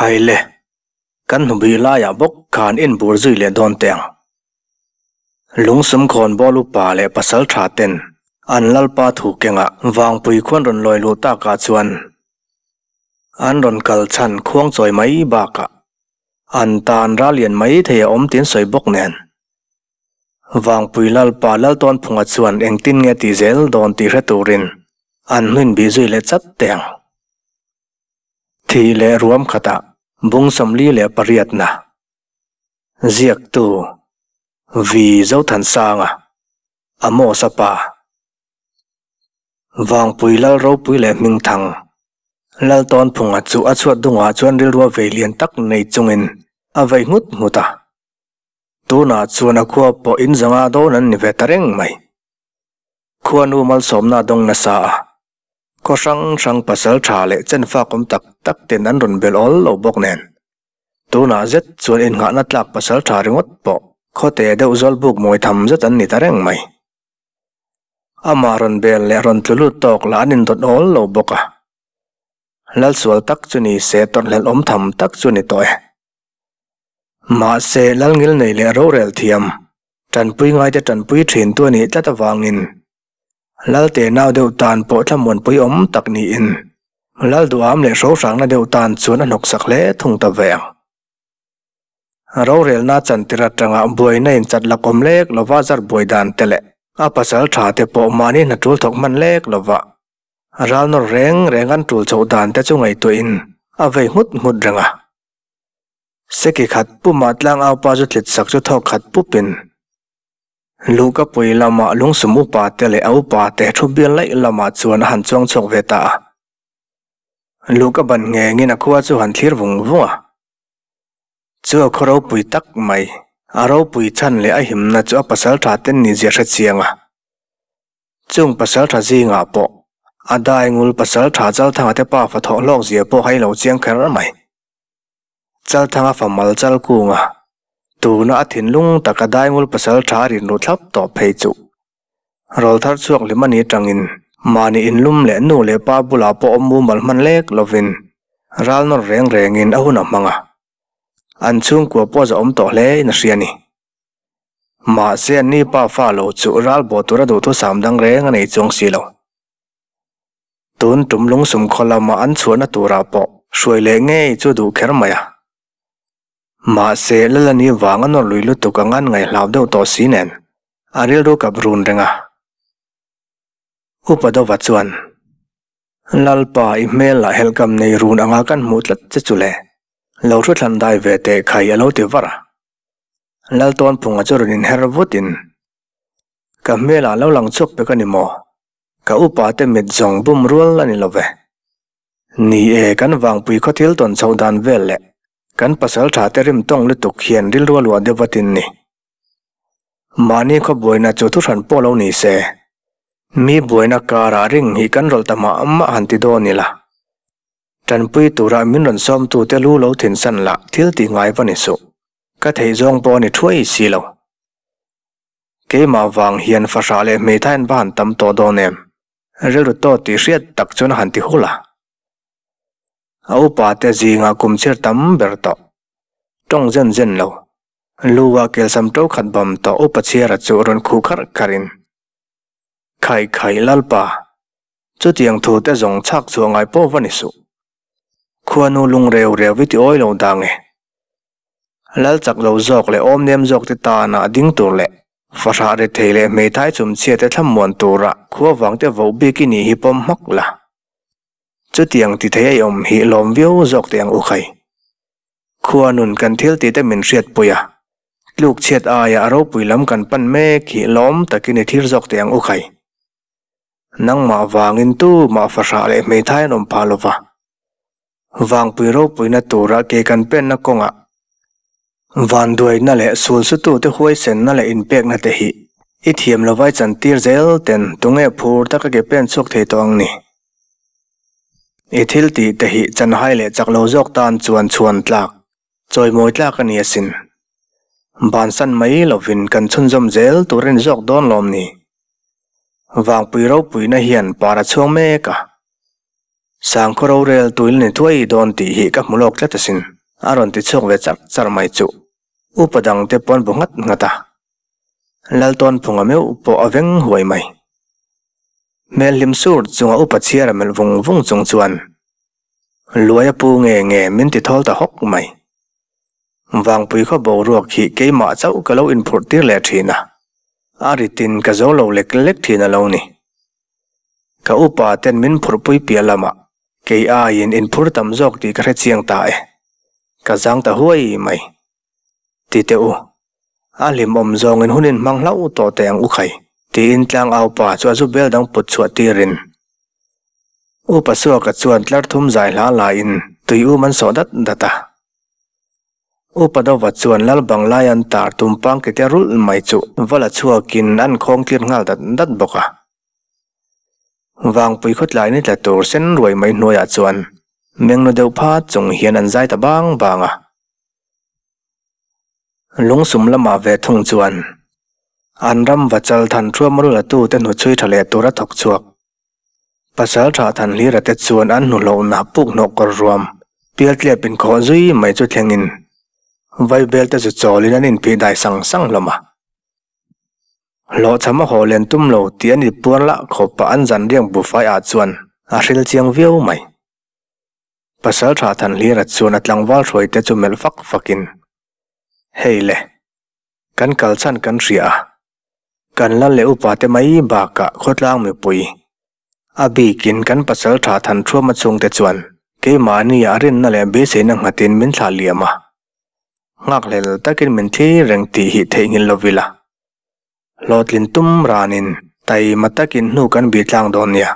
Khai le, kan hnubih laiah bawk khan inbur zui leh dawn teh ang. Lungsum khawnbawl upa leh pasal tha ten an lalpa thu kengah vangpui khuan rawn lawi luh takah chuan an rawn kal chhan khuang chawi mai bakah an tan ral lian mai thei a awm tin sawi bawk nen. Vangpui lalpa Laltawnphunga chuan engtin nge ti zel dawn tih hre turin an hnuin bih zui leh chat teh ang. Thih leh ruam khatah bung 48na ziaktu Vi Zothansanga Amos-a pa Vangpui Lal ropui leh Hmingthang Laltawnphunga chu a chhuat dungah chuan rilrua vei lian tak nei chungin a vei nghut nghut a. Tunah chuan a khua pawh in zanga dawn an ni ve ta reng mai. Khuanu malsawmna dawng nasa a. Khaw hrang hrang pasal tha leh chen fak awm tak tak ten an rawn bel awl lo bawk nen. Tunah zet chuan innghahna tlak pasal tha ringawt pawh khawte deuh zawl buk mawi tham zet an ni ta reng mai. Amah rawn bel leh rawn tlu lut tawk lah an indawt awl lo bawk a. Lalsual tak chu ni se tawrhhlelh awm tham tak chu ni tawh e. Mahse, Lalngil nei leh rorel thiam, tanpui ngaite tanpui thin tu a nih tlat avangin Lalte nau deuh tan pawh thlamuanpui awm tak niin Lal duham leh hrohrangna deuh tan chuan a hnawksak hle thung ta ve ang. Rorelna chantir atanga buaina in chat lakawm lek lova zar buai dan te leh a pasal tha te pawh mahni hna tul thawk hman lek lova ral nawr reng reng an tul chhoh dan te chu ngaihtuahin a vei nghut nghut reng a. Seki khat pumah tlangaupa chu tlit sak chu thawk khat pupin Luhka pui lamah lungsum upa te leh a upa te thu bial laih lamah chuan a han chuang chhuak ve ta a. Luhka ban nghengin a khua chu han thlir vung vung a. Chu a khaw ropui tak mai, a ropui chhan leh a himna chu a pasal tha ten ni zia hre chiang a. Chung pasal tha zingah pawh a dai ngul pasal tha Chalthanga te pa fa thawh hlawk zia pawh hai lo chiang kher mai. Chalthanga fa mal chal kung a, tuna a thinlung taka Daingul pasal tha rin ru thlap tawh phei chu. Rawl thar chhuak hlim a ni atangin mahni inlum leh nu leh pa bulah pawh awm mumal hman lek lovin ral nawr reng rengin a hun a hmang a, an chhungkua pawh a zahawm tawh hle in a hria a ni. Mahse an ni pa fa lo chu ral bawh tura duhthusam dang reng a nei chuang si lo. Tun tum lungsum khaw lama an chhuahna turah pawh hruai leh ngei chu duh kher mai a. Mahse, Lalani vang a nawr lui lutuk ang an ngaihlau deuh tawh si nen a rilru kap run reng a. Upa Dova chuan, Lalpa, i hmel lah helhkam nei run anga kan hmuh tlat che chu le, lo thu thlan dai ve teh khai a lo ti var a. Laltawnphunga chu rawn inher vutin, Ka hmelah lo lang chhuak pek a ni maw? Ka upa te mit zawng bum rual a ni lo ve. Ni e, kan vangpui khaw thil tawn chhoh dan vel leh kan pasal tha te rim tawng lutuk hian rilru a luah deuh vatin ni. Mahni khaw buaina chu thuhran pawh lo ni se, mi buaina karah ring hi kan rawlh ta mah mah han ti dawn ila. Tanpui tura min rawn sawmtute lu lo thinsan lah thil tih ngai va ni suh. Ka theih zawng pawh a ni thuai si lo. Keimah vang hian fahrah leh hmeithai an va han tam tawh dawn em? Rilru tawt tih hriat tak chuan a han ti hul a. A upa te zingah kum chhir tam ber tawh. Tawng zen zen lo. Lu ah kelsam to khat bam tawh upa chhiara chu rawn khuh kharh kharh in. Khaih khaih Lalpa, chutiang thu te zawng chhak chhuah ngai pawh va ni suh. Khuanu lung reu reu i ti awi lo dang e. Lal chak lo zawk leh awm nem zawk te tana ding tur leh fahrah rethei leh hmeithai chumchhia te thlamuan tura khua vang te voh bik i nih hi pawm hmak la. Chutiang ti thei a i awm hi lawm viau zawk teh ang u khai. Khua nun kan thil tih te min hriatpui a, tluk chhiat aia a ropui lam kan pan mek hi lawm takin i thlir zawk teh ang u khai. Nangmah vangin tu mah fahrah leh hmeithai an awm phah lova. Vangpui ropuina tura ke kan penna kawngah vanduaina leh sulsutute huaisenna leh inpekna te hi i thiam lovai chantir zel ten tunge phur taka ke pen chhuak thei tawh ang ni? I thil tih te hi chanhai leh chak lo zawk tan chuan chhuan tlak, chawimawi tlak a ni asin. Bansan mai lovin kan chhunzawm zel tur a ni zawk dawn lawm ni? Vangpui ropuina hian par a chhuang mek a. Sangkhaw rorel tuil ni thuai dawn tih hi ka hmu lawk tlat asin. A rawn ti chhuak ve char char mai chuh. Upa dangte pawn bu nghat nghat a. Laltawnphunga meuh pawh a veng huai mai. Hmel hlim sur chunga upa chhiar a melh vung vung chung chuan Luai a pu nge nge min ti thawl ta hawk mai. Vangpui khaw boruak hi keimah chauh ka lo inphurh tir leh thin a, a ritin ka zo lo lek lek thin a lo ni. Ka upa ten min phurhpui piah lamah kei aiin inphur tam zawk tih ka hre chiang ta e. Ka zang ta huai mai. Ti teh u, a hlimawm zawngin hunin hmang hlauh tawh teh ang u khai, tiin tlangau pa chu a zu bel dang put chhuah tirin Upa Suaka chuan tlar thum zai hla laiin tui um an sawh dat dat a. Upa Dova chuan lal bang lai an tar tumpang kete rulh mai chu va la chhuakin an khawng tlir nghal dat dat bawk a. Vangpui khawtlai ni tla tur sen ruai mai hnuaiah chuan mengnu deuh phat chung hian an zai ta bang bang a. Lungsum lamah ve thung chuan an ram va chal than thuam rul atu te hnuchhui tha leh tur a thawk chhuak. Pasal tha than hlira te chuan an hnuhlohna puk hnawh kawr ruam pialtliap inkhawh zui mai chu thlengin vaibel te chu chawlin an inphih dai sang sang hlawm a. Hlawhchham a haw len tum lo tih an inpuar lah khawpa an zan riak bufai ah chuan a hril chiang viau mai. Pasal tha than hlira chuan a tlangval hruai te chu melh fak fakin, Hei le, kan kal chhan kan hria a, kan lal leh upa te mai bakah khawtlang mipui, a bikin kan pasal tha than thuama chhungte chuan keimahni ah rinna leh beiseina nghatin min thlah liam a, nghakhlel takin min thlir reng tih hi theihnghilh lo ila. Hlawhtlin tum ranin taima takin hnu kan bih tlang dawn nia.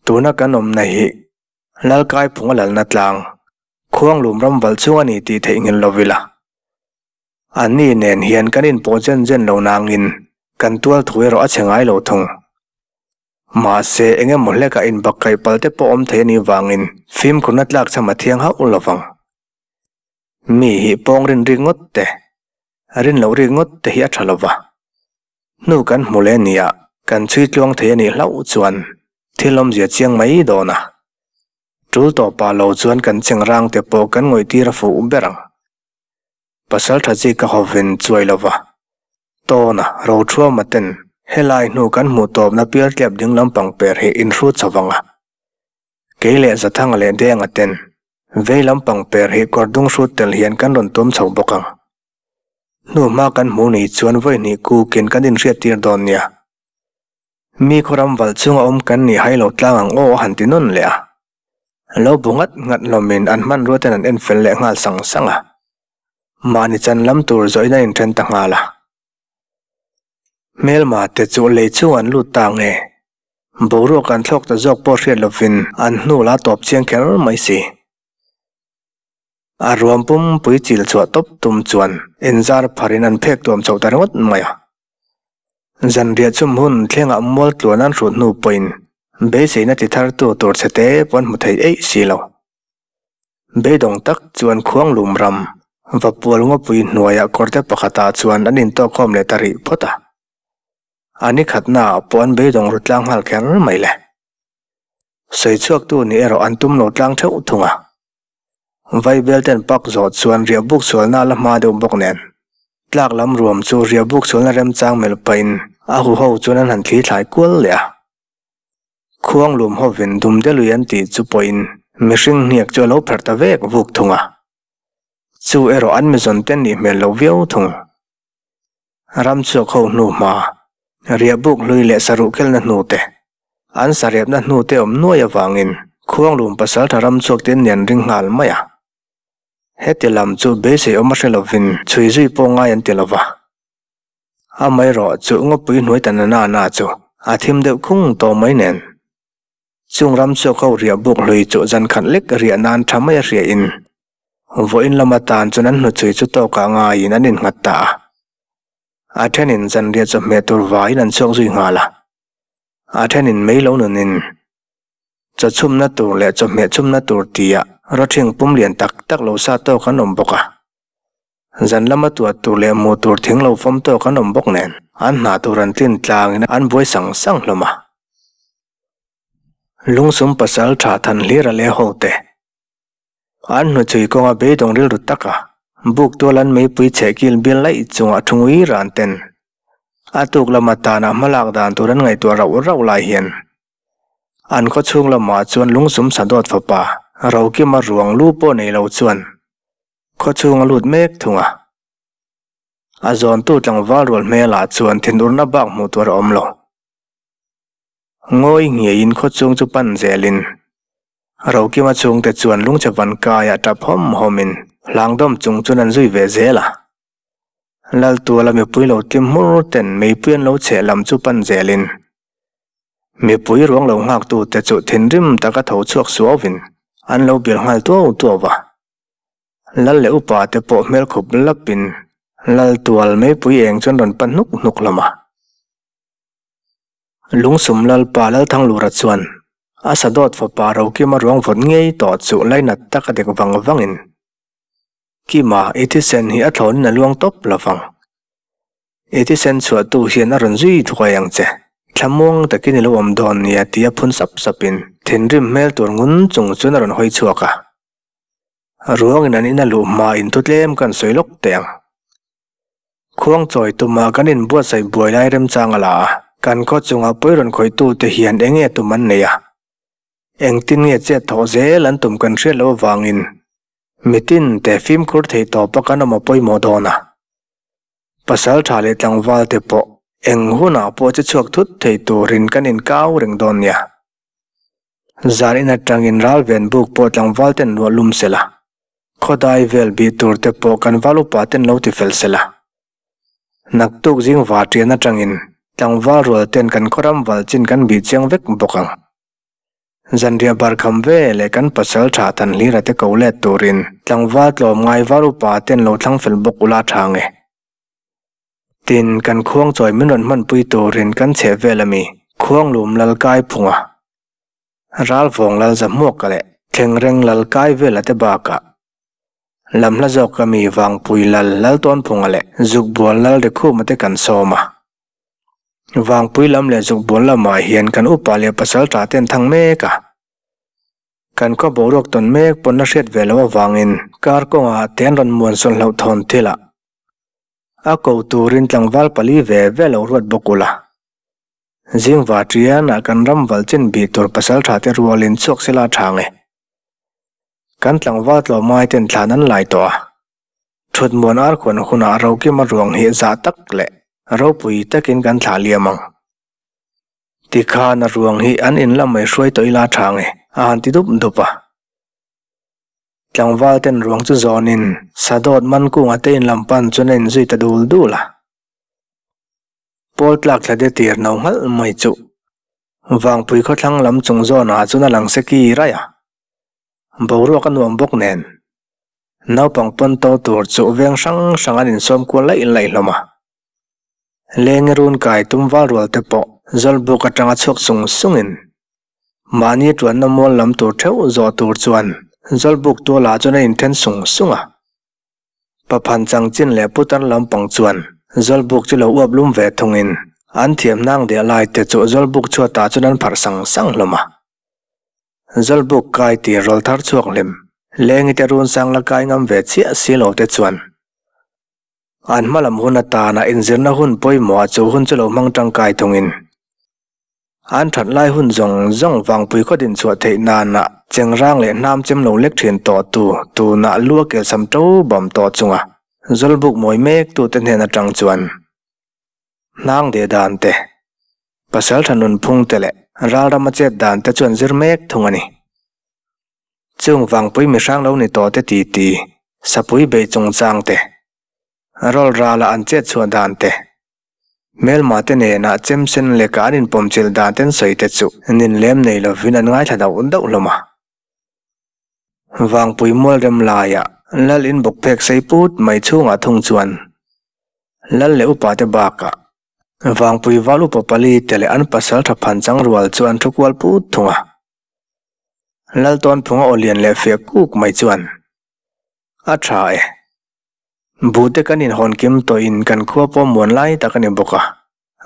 Tuna kan awmna hi Lalkai phunga lalna tlang, Khuanglum ram valh chung a ni tih theihnghilh lo ila. Anni nen hian kan inpawh zen zen lo nangin kan tual thu erawh a chhe ngai lo thung. Mahse, eng emaw hlekah inbakkaih pal te pawh awm thei a nih vangin fimkhurna tlak chham a thiang hauh lo vang. Mi hi pawng rin rik ngawt te, rin loh rik ngawt te hi a tha lo va. Hnu kan hmu leh nia kan chhui tluang thei a nih hlauh chuan thil awmzia chiang mai dawn a. Tul tawpah lo chuan kan cheng rang te pawh kan ngawih tir a fuh ber ang. Pasal tha chi ka hawvin chuai lo va. Tawna Rothuama ten helai hnu kan hmuh tawpna pialtliap ding lampang per hi inhrut chho vang a. Kei leh Zathanga leh Denga ten vei lampang per hi kawr dung hrut tel hian kan rawn tum chho bawk ang. Hnu hma kan hmuh ni chuan vawi hnih kukin kan inhriat tir dawn nia. Mi khawram valh chunga awm kan nih hai lo tlang ang aw a han ti nawn leh a. Lo bu nghat nghat hlawmin an hmanrua ten an en fel leh nghal sang sang a. Mahni chan lam tur zawhin an inthen ta nghal a. Hmelma te chu lei chungah an lut ta nge? Boruak an thlawk ta zawk pawh hriat lovin an hnu la tawp chiang kher mai si. A ruam pumpui chil chhuah tawp tum chuan inzar pharin an phek tuam chhoh ta ringawt mai a. Zanriah chum hun thlengah mual tluan an hrut hnu pawhin beiseina ti thartu tur chhe te pawh an hmu thei eih si lo. Beidawng tak chuan Khuanglum ram Vapual ngawpui hnuaiah kawrte pakhatah chuan an intawkkhawm leh ta rih phawt a. A ni khatnaah pawh an beidawng ru tlang nghal kher mai le. Sawi chhuaktu nih erawh an tum lo tlang theuh thung a. Vaibel ten pak zawh chuan riah buk sualna a la hma deuh bawk nen. Tlak lam ruam chu riah buk sualna remchang melh pahin a huho chuan an han thli thlai kual leh a. Khuanglum hovin Dumdelui an tih chu pawhin mihring hniak chu a lo pherh ta vek vuk thung a. Chu erawh an mizawn te nih hmel lo viau thung. Ram chhuak ho hnu hma, riah buk hlui leh saruh khelna hnu te, an sarepna hnu te awm nuai avangin Khuanglum pasaltha ram chhuak te nen ring nghal mai a. Heti lam chu beisei awm a hre lovin chhui zui pawh ngai an ti lova. Amaherawh chu ngawpui hnuai ta na na chu a thim deuh khung tawh mai nen. Chung ram chhuak ho riah buk hlui chu zan khat lek riah nan tha mai a hria in vawiin lam atan chuan an hnuchhui chu tawkah ngaiin an innghat ta a. A thenin zan riah chawhmeh tur vaiin an chhuak zui nghal a. A thenin mei lo nunin chaw chhumna tur leh chawhmeh chhumna tur tia rawthing pum lian tak tak lo sa tawk an awm bawk a. Zan lama tuah tur leh hmuh tur thing lo fawm tawk an awm bawk nen an hna tur an tlin tlangin an buai sang sang hlawm a. Lungsum pasal tha than hlir a leh ho te. An hnuchhui kawnga beidawng rilru taka buk tual an meipui chheh kil bial laih chungah thu ngui ran ten a tuk lama tanah hmalak dan tur an ngaihtuah rauh rauh lai hian an khaw chhung lamah chuan lungsum sadawt fapa Rokima ruang lu pawh nei lo chuan khaw chhung a lut mek thung a. A zawntu tlangval rual hmelah chuan thinurna bak hmuh tur a awm lo. Ngawi ngeiin khawchhung chu pan zelin Rokima chhungte chuan lungchhe van kaiah tap hawm hawmin hlangdawm chung chuan an zui ve zel a. Laltuala mipui lo tlim hmur ten meipui an lo chheh lam chu pan zelin mipui ruang lo nghaktute chu thinrim taka tho chhuak suauvin an lo bir nghal tuau tuau va. Lal leh upa te pawh hmel khup lapin Laltual meipui eng chuan rawn pan hnuk hnuk hlawm a. Lungsum Lalpa Lalthanglura chuan a sadawt fapa Rokima ruang vawt ngei tawh chu lainat tak a dek vang vangin, Kima, i thisen hi a thlawnin a luang tawp lo vang. I thisen chhuahtu hian a rawn zui thuai ang che. Thlamuang takin i lo awm dawn nia tia phun sap sapin thinrim hmel tur ngun chung chuan a rawn hawi chhuak a. Ruangin an ina luh hmain thu tlem kan sawi lawk teh ang. Khuang chawi tuma kan inbuatsaih buai lai remchang a la a, kan khaw chunga pawi rawn khawihtute hian eng nge tum an nei a, engtin nge chet thawh zel an tum kan hriat loh avangin mitin te fimkhur thei tawpa kan awm a pawimawh dawn a. Pasal tha leh tlangval te pawh eng hunah pawh che chhuak thut thei turin kan inkau reng dawn nia. Zan in atangin ral ven buk pawh tlangval ten luah lum sela, khawdai vel bih tur te pawh kan val upa ten lo ti fel sela. Naktuk zing vartian atangin tlangval rual ten kan khawram val chin kan bih chiang vek bawk ang. Zanriah barkham ve leh kan pasal tha than hlira te ko let turin tlangval tlawm ngai val upa ten lo thlang fel bawk ula tha nge. Tin, kan khuang chawi min rawn hmanpui turin kan chheh vel ami, Khuanglum lal kai phunga, Ralvawng lal zahmuaka leh Thengreng lal kai vela te bakah Lamhla zawk ami Vangpui lal Laltawnphunga leh Zukbual lal Rikhuma te kan sawm a. Vangpui lam leh Zukbual lamah hian kan upa leh pasaltha te an thang mek a. Kan khaw boruak tawn mek pawn a hriat ve loh avangin kar kawngah te an rawn muan sawn hlauhthawn thil a. A ko turin tlangval pali ve ve lo ruat bawk ula. Zingva ṭianah kan ram val chin bih tur pasal ṭha te rualin chhuak sela a ṭha nge. Kan tlangval tlawmngai ten thlan an lai tawh a. Ṭhutmuan arkhuan hunah Rokima ruang hi zah tak leh ropui takin kan thlah liam ang. Tikhan a ruang hi an in lamai hruai tawh ila a ṭha nge a han ti dup dup a. Tlangval ten ruang chu zawnin Sadawt Mankunga te in lam pan chuan a inzui ta dul dul a. Pawl tlak thla de tir no nghalh mai chu Vangpui khawthlang lam chung zawnah chuan a lang se ki raih a. Boruak a nuam bawk nen naupang pawn to tur chu veng hrang hrang an insawm kual laih laih hlawm a. Leng run kai tum val rual te pawh Zawlbuk atanga chhuak sung sungin Mahni tuanna mual lam tur theuh zawh tur chuan Zawlbuk tualah chuan a inthen sung sung a. Paphan changchin leh putar lampang chuan Zawlbuk chu lo uap lum ve thungin an thiam hnang deh lai te chu Zawlbuk chhuatah chuan an pharh sang sang hlawm a. Zawlbuk kai tir rawl thar chhuak hlim lengi te run sang la kai ngam ve chiah si lo te chuan an hma lam hun atana inzirna hun pawimawhah chu hun chu lo hmang tangkai thungin An that lai hun zawng zawng vangpui khaw din chhuah theih nana chengrang leh hnam chem lo lek thin tawh tu tunah lu a kelsam to bam tawh chunga Zawlbuk mawi mek tute hnen atang chuan hnang deh dan te, pasaltha nunphung te leh ralram a chet dan te chuan zir mek thung a ni. Chung vangpui mihrang lo ni tawh te titi, sapui bei chungchang te, rawlrala an chet chhuah dan te, Hmelma te nena chemsen leh ka an inpawmchilh dan ten sawi te chu nin lem nei lovin an ngaithla dauh dauh hlawm a. Vangpui mual rem laiah Lal in bawk phek sei put mai chhungah thung chuan Lal leh upa te bakah Vangpui val upa pali te leh an pasal tha phan chang rual chu an thu kual put thung a. Lal tawnphunga aw lian leh fiah kuk mai chuan a tha e. Buhte kan inhawn kim tawhin kan khua pawh muan lai tak a ni bawk a,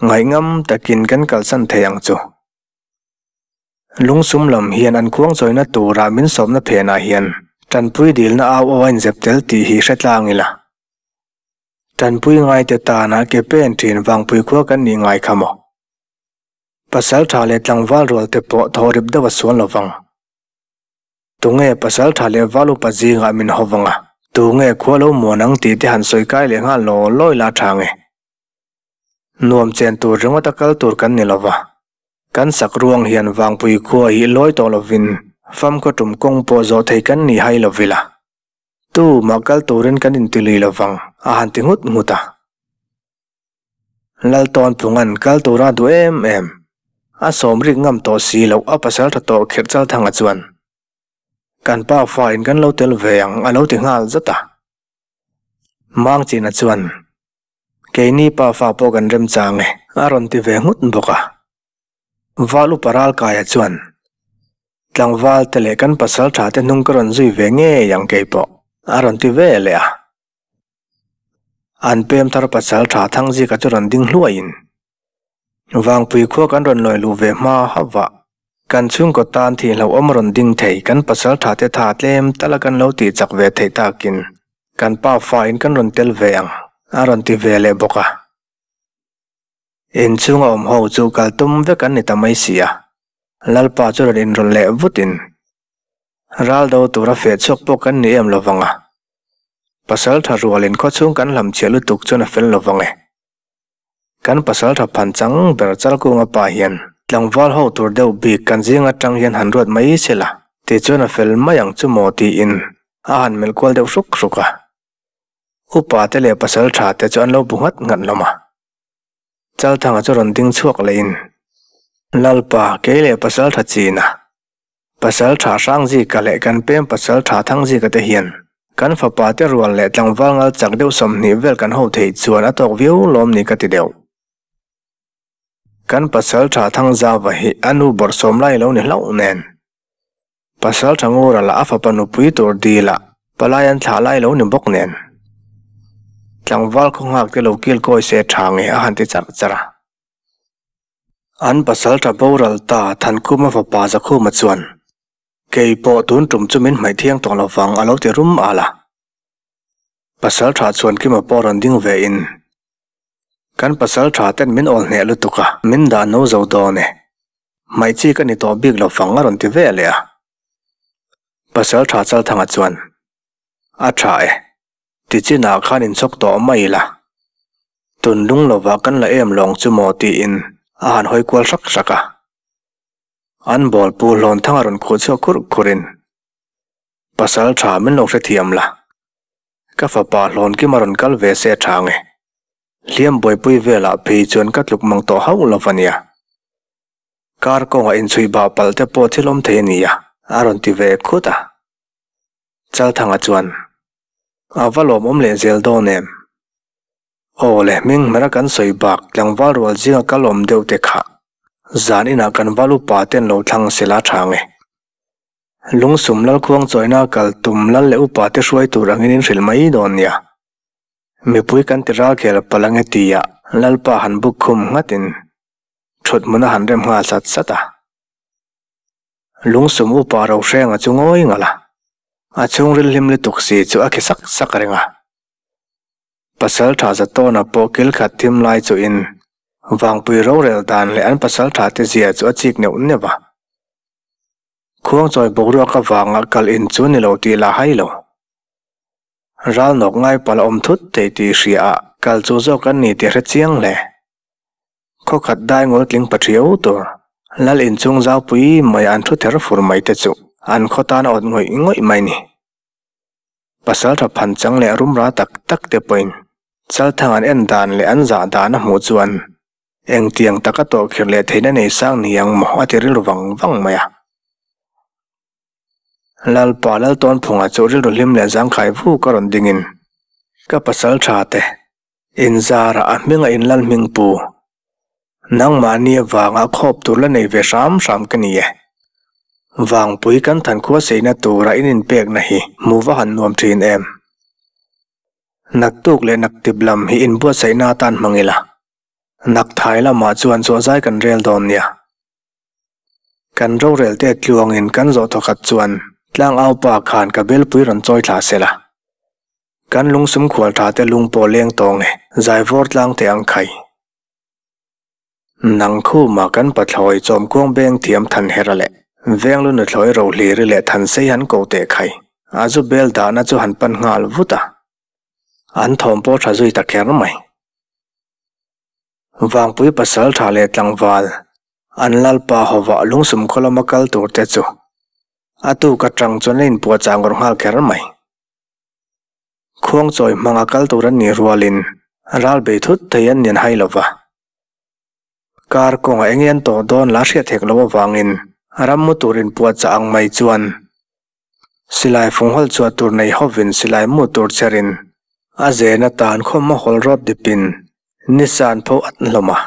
ngaihngam takin kan kalsan thei ang chu. Lungsum lam hian an khuang chawina tura min sawmna phenah hian Tanpui dilna au aw a inzep tel tih hi hre tlang ila. Tanpui ngaite tana ke pen thin vangpui khua kan nih ngai kha maw? Pasal tha leh tlangval rual te pawh thawhrip deuh a sual lovang. Tunge pasal tha leh val upa zingah min haw vang a, tunge khua lo muan ang tih te han sawi kai leh nghal law lawi la tha nge. Nuam chen tur ringawt a kal tur kan ni lova, kan sak ruang hian vangpui khua hi lawi tawh lovin famkhaw tum kawng pawh zawh thei kan ni hai lovila. Tu mah kal turin kan intilui lovang a han ti nghut nghut a. Laltawnpunga'n kal tura duh em em, a sawm rik ngam tawh si loh a pasal tha tawh khirh Chalthanga chuan, Kan pa fa in kan lo tel ve ang a lo ti nghal zat a. Mangchina chuan, Keini pa fa pawh kan remchang e a rawn ti ve nghut bawk a. Val upa Ralkaia chuan, Tlangval te leh kan pasal tha te hnung ka rawn zui ve ngei ang keipawh a rawn ti ve leh a. An pem thar pasal tha Thangzika chu rawn ding hluaiin Vangpui khua kan rawn lawi luh ve hma hauh a, kan chhungkaw tan thih hlauhawm rawn ding thei kan pasal tha te tha tlem tala kan lo tih chak ve theih takin kan pa fa in kan rawn tel ve ang a rawn ti ve leh bawk a. Inchhunga awm ho chu kal tum vek an ni ta mai si a, Lalpa chu rawn inrawlh leh vutin Ral do tura feh chhuak pawh kan ni em lovang a, pasal tha rualin khawchhung kan hlam chhiah lutuk chuan a fel lovang e. Kan pasal tha phan chang ber Chalkunga pa hian tlangval ho tur deuh bik kan zing atang hian han ruat mai se la, tichuan a fel mai ang chu maw tiin a han melh kual deuh hruk hruk a. Upa te leh pasal tha te chu an lo bu nghat nghat hlawm a. Chalthanga chu rawn ding chhuak lehin, Lalpa, kei leh pasal tha china Pasal tha Hrangzika leh kan pem pasal tha Thangzika te hian kan fapa te rual leh tlangval ngal chak deuh 20 vel kan ho theih chuan a tawk viau lawm ni ka ti deuh. Kan pasal tha Thangzava hi a nu bawrhsawm lai lo ni hlauh nen. Pasal tha Ngura lah a fapa nupui tur dil ah palai an thlah lai lo ni bawk nen. Tlangval khaw nghak te lo kil kawi se tha nge a han ti charh charh a. An pasal tha boral ta Thankhuma fapa Zakhuma chuan, Kei pawh tun tum chu min hmaih thiang tawh lovang a lo ti rum al a. Pasal tha chuan Kima pawh rawn ding ve in, Kan pasal tha ten min awl hneh lutuk a, min dah no zo dawn e. Hmaih chi ka ni tawh bik lovang a rawn ti ve leh a. Pasal tha Chalthanga chuan, A tha e. Tichinah khan inchhawk tawh mai ila. Tun lung lovah kan la em lawng chu maw tiin a han hawi kual hrak hrak a. An bawl pu hlawn thang a rawn khuh chhuak khurh khurhin, Pasal tha min lo hrethiam la. Ka fapa hlawn kim a rawn kal ve se tha nge. Hliam buaipui velah phei chuan ka tluk mang tawh hauh lo va nia. Kar kawngah inchhui bah palh te pawh thil awm thei a nia a rawn ti ve khut a. Chalthanga chuan, A va lawmawm leh zel dawn em? Aw le, hming hmera kan sawi bak tlangval rual zinga kal awm deuh te kha zan inah kan val upa ten lo thlang sela tha nge. Lungsum Lalkhuang chawina kal tum lal leh upa te hruai tur angin in hrilh mai dawn nia. Mipui kan ti ral khel palh ange tia Lalpa han buk khum nghatin thut hmun a han rem nghal sat sat a. Lungsum upa Rohrenga chu ngawi ngalh a, a chhungril hlim lutuk si chu a khi sak sak reng a. Pasal tha Zatawna pawh kil khat thim lai chuhin Vangpui rorel dan leh an pasal tha te zia chu a chik neuh neuh a. Khuangchawi boruak avanga kal in chu ni lo tih lah hai lo. Ral nawk ngai palh a awm thut thei tih hria ah kal chu zawk an ni tih a hre chiang hle. Khaw khat dai ngawl tling pa thiau tur, Lal inchung zau pui mai an thu ther fur mai te chu an khaw tan a awt ngawih ngawih mai ni. Pasal tha phan chang leh rumra tak tak te pawhin Chalthang an en dan leh an zah dan a hmuh chuan engtiang taka tawhkhirh leh theihna nei sang ni ang maw a ti rilru vang vang mai a. Lalpa Laltawnphunga chu rilru hlim leh zangkhai vuk a rawn dingin, Ka pasal tha te, Inzara a hminga in lal hming pu. Nangmahni avanga khawp tur la nei ve hram hram ka ni e. Vangpui kan than khua seina tura in inpekna hi hmu va han nuam thin em. Naktuk leh naktip lam hi inbuatsaihna atan hmang ila. Nakthai lamah chuan chawhzai kan rel dawn nia. Kan rorel te tluangin kan zawh thawkhat chuan Tlangau pa khan ka belpui rawn chawi thla se la. Kan lungsum khual tha te lung pawh leng tawng e, zaivawr tlang teh ang khai. Nang khuma kan pathlawi chawmkuang beng thiam than hera leh veng lu nuthlawi rohliri leh than sei han ko teh khai. A zu bel dahna chu han pan nghal vut a. An thawm pawh tha zui ta kher mai. Vangpui pasal tha leh tlangval an lalpa hova lungsum khaw lama kal tur te chu a tuk atang chuan a inpuahchah ngawrh nghal kher mai. Khuangchawi hmanga kal tur an nih rualin ral bei thut thei an nian hai lova. Kar kawngah enge an tawh dawn la hriat hek lo avangin ram mu tur inpuahchah ang mai chuan silai funghawl chhuah tur nei hovin silai mu tur cherin a zen atan khawm a hawl rawt dipin nisa an pho at hlawm a.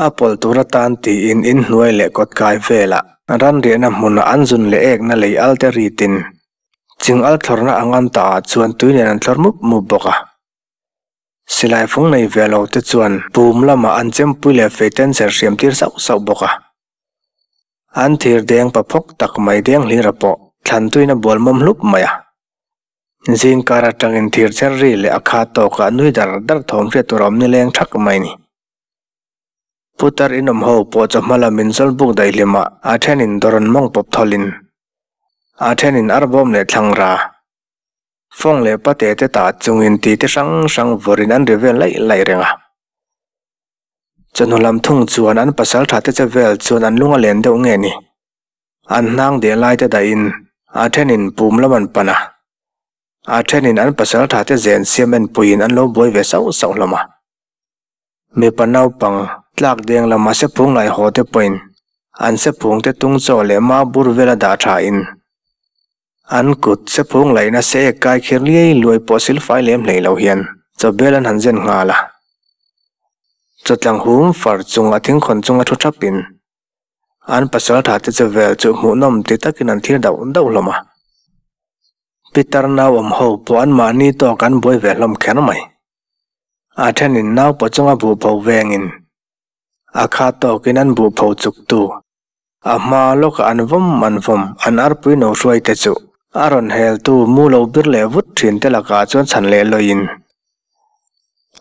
A pawlh tur atan tiin inhnuai leh kawtkai velah ranriahna hmunah an zun leh ekna lei al te ritin ching al thlawrna ang an tah ah chuan tui nen an thlawr mup mup bawk a. Silai fung nei ve lo te chuan pum lamah an chempui leh fei ten cher hriam tir sauh sauh bawk a. An thir deng pa phawk tak mai deng hlira pawh thlan tuin a bual mawm hlup mai a. Zingkar atangin thir cher ri leh a kha tawkah nui dar dar thawm hriat tur a awm nileng thak mai ni. Putar inawm ho pawh chawhma lamin zawlbuk daihlimah a thenin dawrawn mawng pawp thawlin, a thenin arbawm leh thlangra, fawng leh pate te tah chungin titi hrang hrang vawrin an ri vel laih laih reng a. Chawhnu lam thung chuan an pasal tha te che vel chuan an lung a len deuh nge ni? An hnang deh lai te dahin a thenin pum lam an pan a, a thenin an pasal tha te zen siam enpuiin an lo buai ve sauh sauh hlawm a. Mipa naupang tlak deng lama sephung lai haw te pawhin an sephung te tung chaw leh mau bur vela dah tha in an kut sephung laihna se ek kai khir liai luai pawh silfai lem hlei lo hian chaw bel an han zen nghal a. Chawtlang hum far chung a thingkhawn chunga thu thap in an pasal tha te che vel chu hmuhnawm ti takin an thlir dauh dauh hlawm a. Pitar nau awm ho pawh an mahni tawk an buai ve hlawm kher mai. A thenin nau pawh chunga buh pho vengin a kha tawkin an buh pho chuk tu. A hma lawkah an vawm an vawm an arpui no hruai te chu a rawn hel tu mu lo bir leh vut thin te lakah chuan chhan leh lawiin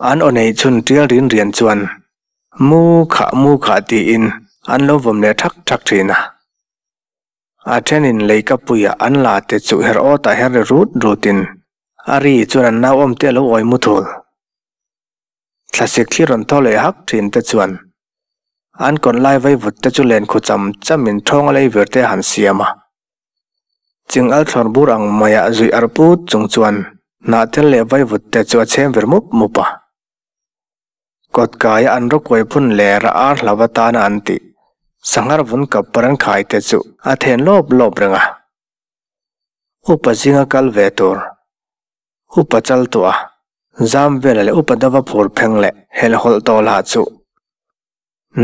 an aw neih chhun tial rin rian chuan mu khah mu khah tiin an lo vawm leh thak thak thin a. A thenin leikapuia an la te chu her awtah her ri rut rutin a ri chuan an nau awm te a lo awi mu thul. Thlasik thli rawn thaw leh hak thin te chuan an kawn lai vaivut te chu len khu cham chamin thawng a lei vir te a han siam a. Ching al thlawr bur ang maiah zuih ar put chung chuan hnahthel leh vaivut te chu a chhem vir mup mup a. Kawtkaia an rawkuai phun leh rah ar hlau atana an tih sanghar vun kap par an khai te chu a then lawp lawp reng a. Upa zinga kal ve tur, upa chal tuah, zam vela leh upa dava phur pheng leh helhhawlh tawh lah chu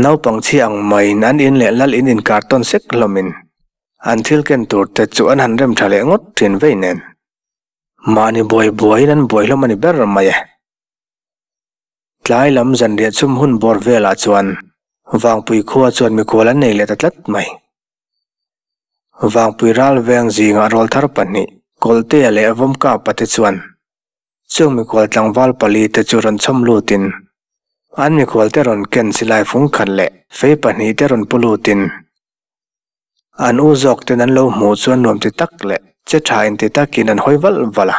naupang chhi ang maiin an in leh lal in inkar tawn sek hlawmin an thil ken tur te chu an han rem tha leh ngawt thin vei nen. Mahni buai buaiin an buai hlawm a ni ber mai e. Tlai lam zanriah chhum hun bawr velah chuan Vangpui khua chuan mikhual an nei leh ta tlat mai. Vangpui ral veng zingah rawlthar pahnih, Kawltea leh Vawmkapa te chuan chung mikhual tlangval pali te chu rawn chhawm lutin an mikhual te rawn ken silai fung khat leh fei pahnih te rawn pu lutin an u zawk ten an lo hmuh chuan nuam ti tak leh che tha inti takin an hawi valh valh a.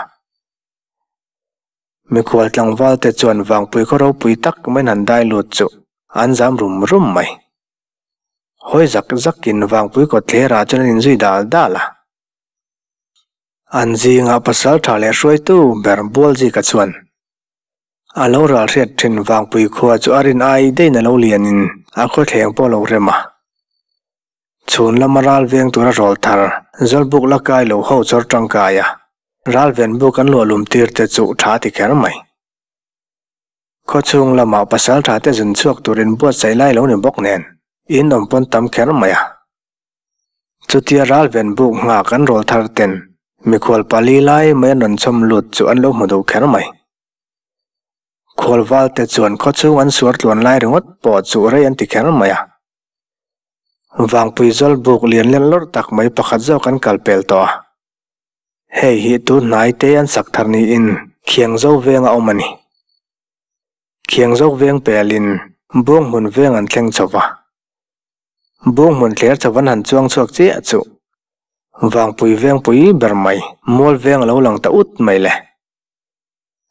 Mikhual tlangval te chuan vangpui khaw ropui tak maiin han dai lut chu an zam rum rum mai. Hawi zak zakin vangpui kawtthler ah chuan an inzui dal dal a. An zingah pasal tha leh hruaitu ber Bualzika chuan a lo ral hriat thin vangpui khua chu a rin ai deiin a lo lianin a khawthleng pawh a lo rem a. Chhun lama ral veng tura rawl thar Zawlbuk la kai lo ho chawr tangkai a, ral ven buk an luahlum tir te chu tha ti kher mai. Khawchhung lamah pasal tha te zun chhuak turin buatsaih lai lo ni bawk nen in awm pawn tam kher mai a. Chutia ral ven buk nghak an rawl thar ten mikhual pali lai mai an rawn chhawm lut chu an lo hmu duh kher mai. Khualval te chuan khawchhung an suar tluan lai ringawt pawh chu rei an ti kher mai a. Vangpui Zawlbuk lian len lawrh tak mai pakhat zawk an kal pel tawh a. Hei hi tun hnai te an sak thar niin Khiangzo veng a awm a ni. Khiangzo veng pelin Buanghmun veng an thleng chho va. Buanghmun thler chho an han chuang chhuak chiah chu Vangpui vengpui ber mai mual veng a lo lang ta ut mai le.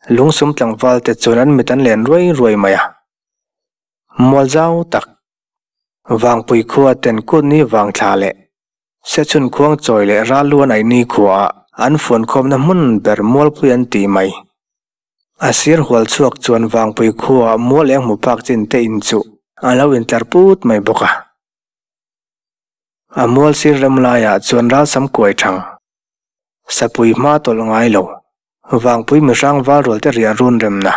Lungsum tlangval te chuan an mit an len ruai ruai mai a. Mual zau tak Vangpui khua ten kut ni vang thla leh Sechhun khuang chawi leh ral luan aihni khuaah an fuankhawmna hmun ber mualpui an ti mai. A sir hual chhuak chuan Vangpui khuaah mual eng hmu phak chin te in chu a lo intlar put mai bawk a. A mual sir rem laiah chuan ralsam kuai thang. Sapui hma tawlh ngai lo. Vangpui mihrang val rual te riah run remna.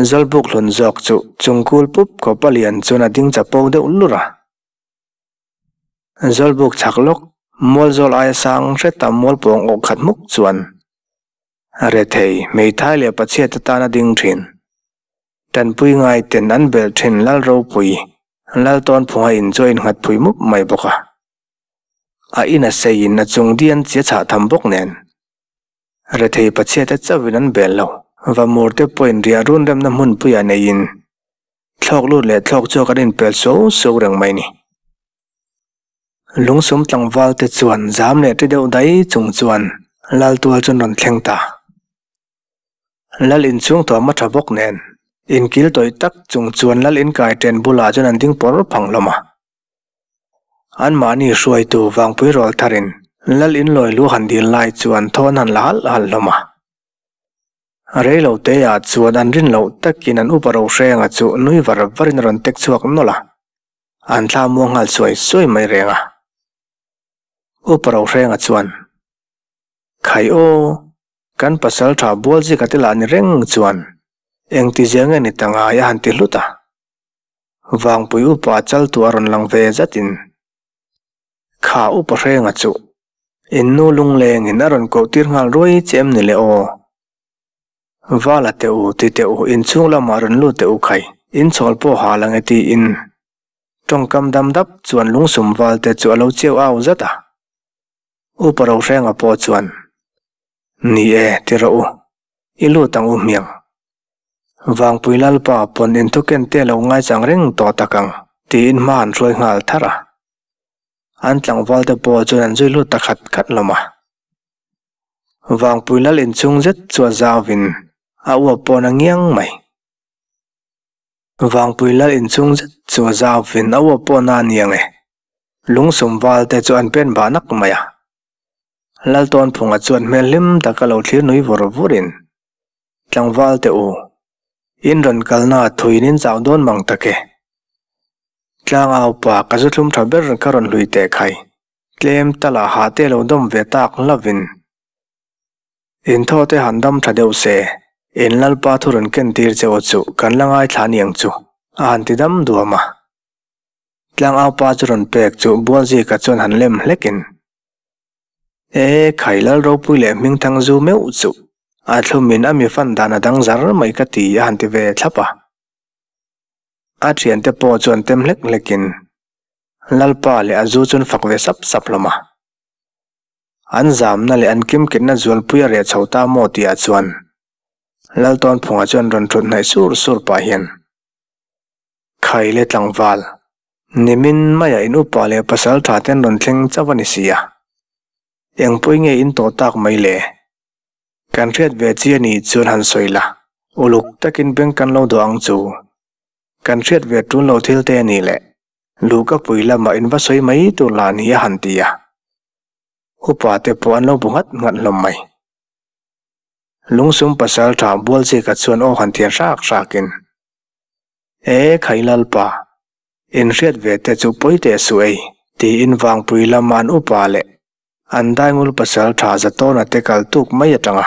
Zawlbuk hlun zawk chu chungkul pup khawp a lian chuan a ding chapo deuh lur a. Zawlbuk chhak lawk, mual zawl aia sang hreta mual pawng awk khat hmuk chuan rethei, hmeithai leh pachhiat atana ding thin. Tanpui ngai ten an belh thin Lal ropui, Lal tawnphunga in chu a innghat phui mup mai bawk a. A in a seiin a chung dian chi a chhah tham bawk nen. Rethei pachhiate chauhin an bel lo. Vamur te pawhin riah run remna hmunpuiah neiin thlawk lut leh thlawk chhuak an inpel suau suau reng mai ni. Lungsum tlangval te chuan zam leh ṭi deuh dai chung chuan Lal tual chu an rawn thleng ta. Lal inchhung thuam a ṭha bawk nen inkil tawih tak chung chuan Lal inkai ṭen bulah chuan an ding pawr phang hlawm a. Anmahni hruaitu Vangpui rawl tharin Lal inlawi lu han dil lai chuan thawn han la halh halh hlawm a. Reilo teah chuan an rin loh takin an upa Rohrenga chu nui var varin a rawn tek chhuak nawlh a, an thla muang nghal suai suai mai reng a. Upa Rohrenga chuan, Khai aw, kan pasal tha bual zika te lah ni reng chuan engtizia nge ni ta ngai a han ti hlut a. Vangpui upa chal tu a rawn lang ve zatin, Kha upa Hrenga chu, in nu lunglengin a rawn koh tir nghal ruai che em ni le aw? Vala teh u, ti teh u, inchhung lamah rawn lut teh u khai, in chhawl pawh ha lang e tiin tawngkam dam dap chuan lungsum val te chu a lo cheu au zat a. Upa Rohrenga pawh chuan, Ni e, ti rawh u, i lut ang u hmiang. Vangpui Lalpa pawn inthuken te lo ngaichang reng tawh tak ang tiin hma an hruai nghal thar a. An tlangval te pawh chuan an zui lut ta khat khat hlawm a. Vangpui Lal inchhung zet chu a zauvin a uap pawn a ngiang mai. Vangpui Lal inchhung zet chu a zauvin a uap pawn a niang e. Lungsum val te chu an pen bah nak mai a. Laltawnphunga chuan hmel hlim taka lo thlir nui vur vurin Tlangval teh u, in rawn kalna thuin in chau dawn mang tak e. Tlangau pa ka zu thlum tha ber ka rawn hlui teh khai, tlem tala hah te lo dawm ve tak hlavin. In thaw te han dam tha deuh se, in Lalpa thu rawn ken tir che aw chu kan la ngaithla aniang chu, a han ti dam duam a. Tlangau pa chu rawn pek chu Bualzika chuan han lem hlekin. E, khai Lal ropui leh hmingthang zu meuh chu a thlumin a mi fan dan a dang zar mai ka ti a han ti ve thlap a. A thiante pawh chuan tem hlek hlekin Lalpa leh a zu chuan fak ve sap sap hlawm a. An zamna leh an kimkitna zualpui a reh chho ta maw tihah chuan Laltawnphunga chuan rawn thut hnaih sur sur pah hian Khai le tlangval, nimin maiah in upa leh pasal tha ten rawn thleng chauh a ni si a. Engpui nge in tawh tak mai le? Kan hriat ve chi a nih chuan han sawi la, uluk takin beng kan lo duah ang chu. Kan hriat ve tul lo thil te a nih le, luhka pui lamah in va sawi mai tur lah ni a han ti a. Upa te pawh an lo bu nghat nghat hlawm mai. Lungsum pasal tha Bualzika chuan aw han thian hrak hrakin, E khai Lalpa, inhriat ve te chu pawi teh suh ei, tiin Vangpui lama an upa leh an daingul pasal tha Zatawna te kal tuk mai atanga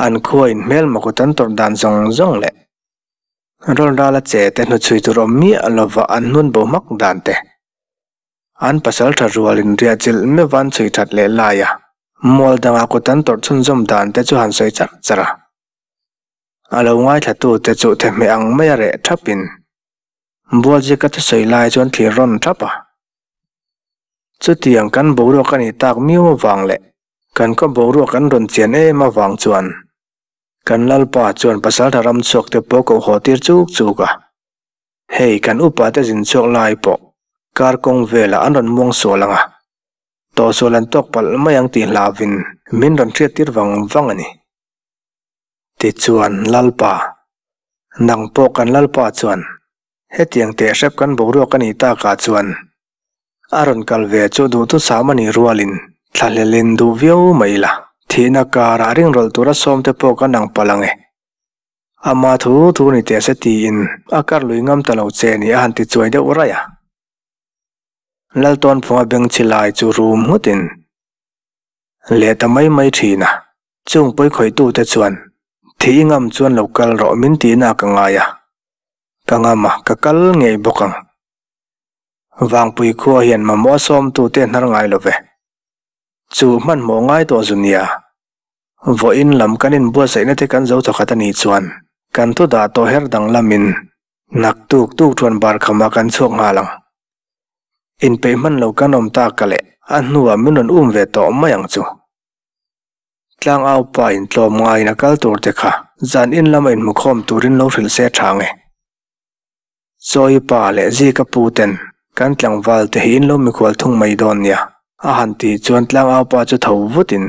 an khua in hmelma kut an tawrh dan zawng zawng leh rawlrala che te hnuchhui tur awm miah lova an hnun bo hmak dan te an pasal tha rual in riah chilh meuh an chhui that leh laia mual danga kut an tawrh chhunzawm dan te chu han sawi char char a. A lo ngaithlatute chu thehmeh ang maia reh thapin Bualzika thusawi lai chuan thlir rawn thap a. Chutiang kan boruak a nih tak miau avang leh kan khaw boruak an rawn chian em avang chuan kan Lalpa chuan pasaltha ram chhuak te pawh koh haw tir chuk chuk a. Hei kan upa te zin chhuak lai pawh kar kawng velah an rawn muang sual ang a, tawhsual an tawk palh mai ang tih hlauhin min rawn hriat tir vang vang a ni. Tichuan Lalpa, nang pawh kan Lalpa chuan Hetiang teh hrep kan boruak a nih takah chuan a rawn kal ve chu duhthusam a nih rualin thlahlelin duh viau mai ila, thihna karah ringrawlh tura sawmte pawh kan ang palh ang e. Ama thu thu ni teh se tiin a kar lui ngam ta lo che ni a han ti chuai deuh raih a. Laltawnphunga bengchhi lai chu rum nghutin leh ta mai mai thin a. Chung pawikhawih-tute chuan, Thih i ngam chuan lo kal rawh min tihna ka ngai a, ka ngam a, ka kal ngei bawk ang. Vangpui khua hian mamawh a sawmtute a hnar ngai lo ve. Chu hmanhmawh ngai tawh zu nia. Vawiin lam kan inbuatsaihna te kan zo thawkhat a nih chuan kan thu dah tawh her danglamin naktuk tuk thuan bar khamah kan chhuak nghal ang. Inpeih hman lo kan awm tak a leh a hnuah min rawn um ve tawh mai ang chu. Tlangau pa in tlawm ngaiin a kal tur te kha zan in lama inhmukhawm turin lo hrilh se tha nge. Chawi pa leh Zika pu ten kan tlangval te hi in lo mikhual thung mai dawn nia a han tih chuan tlangau pa chu tho vutin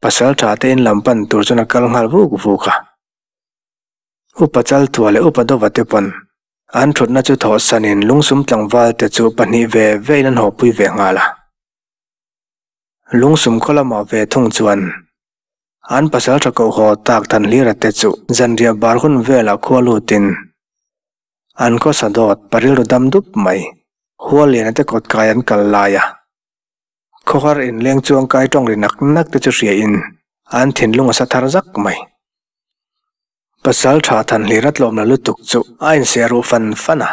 pasal tha te in lam pan tur chuan a kal nghal vuk vuk a. Upa Chaltua leh Upa Dova te pawn an thutna chu thawhsanin lungsum tlangval te chu pahnih ve ve in an hawpui ve nghal a. Lungsum khaw lamah ve thung chuan an pasal tha koh haw tak Thanhlira te chu zanriah bar hun velah khua lutin an khawsa dawt parilru dam dup mai. Hualliana te kawt kai an kal lai a, khawhar inleng chuang kai tawng ri nak nak te chu hria in an thinlung a sa thar zak mai. Pasal tha Thanhlira tlawmna lutuk chu a insiah ruh fan fan a,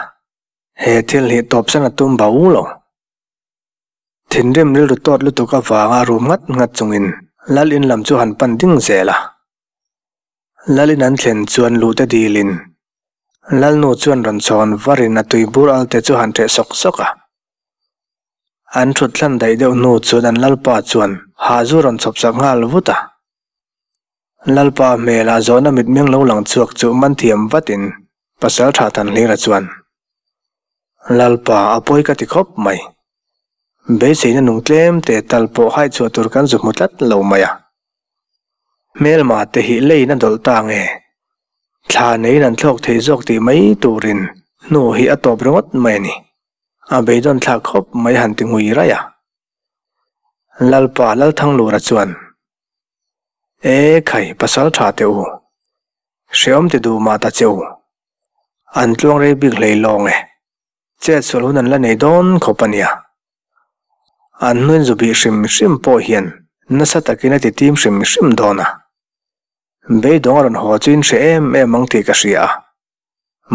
he thil hi tawpsan a tum bau lo. Thinrim rilru tawt lutuk avanga rum nghat nghat chungin Lal in lam chu han pan ding zel a. Lal in an thlen chuan luhte dilin Lalnu chuan rawn chhawn varin a tuibur alte chu han ṭheh sawk sawk a. An ṭhut hlan daih deuh hnu chuan an Lalpa chuan hahzu rawn chhawp sak nghal vut a. Lalpa hmelah zawhna mitmeng lo lang chhuak chu man thiam vatin Pasalṭha Thanhlira chuan, Lalpa, a pawi ka ti khawp mai. Beiseina nung tlem te tal pawh haih chhuah tur kan zu hmu tlat lo mai a. Hmelma te hi leiin a dawlh ta nge? Thla neiin an thlawk thei zawk tih mai turin hnu hi a tawp ringawt mai a ni. A beidawn thlak khawp mai han ti ngui raih a. Lalpa Lalthanglura chuan, E khai, pasal tha teh u. Hreawm ti duh mah ta che u. An tluang rei bik hlei lawng e. Chet sual hun an la nei dawn khawp a nia. An hnuin zu bih hrim hrim pawh hian nasa takin a ti tim hrim hrim dawn a. Beidawng a rawn haw chu in hre em em ang tih ka hria a.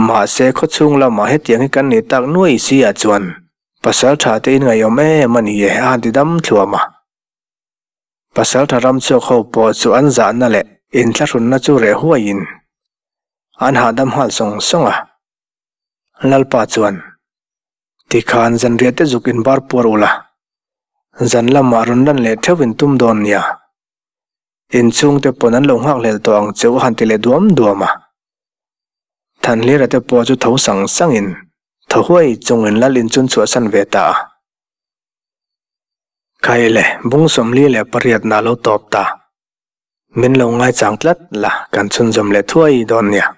Mahse khawchhung lamah hetiang hi kan nih tak nuai si ah chuan pasal tha te in ngaihawm em a ni e a han ti dam thluam a. Pasaltha ram chhuak ho pawh chu an zahna leh inthlahrunna chu reh huaiin an hahdam nghal sawng sawng a. Lalpa chuan, Tikhan zanriah te zuk inbar puar ula, zan lamah rawn lan leh theuh in tum dawn nia. Inchhungte pawn an lo nghakhlel tawh ang che u han ti leh duam duam a. Thanhlira te pawh chu tho sang sangin thaw huai chungin lal inchun chhuahsan ve ta a. Khaile bung 48 na lo tawp ta. Min lo ngaichang tlat la kan chhunzawm leh thuai dawn nia.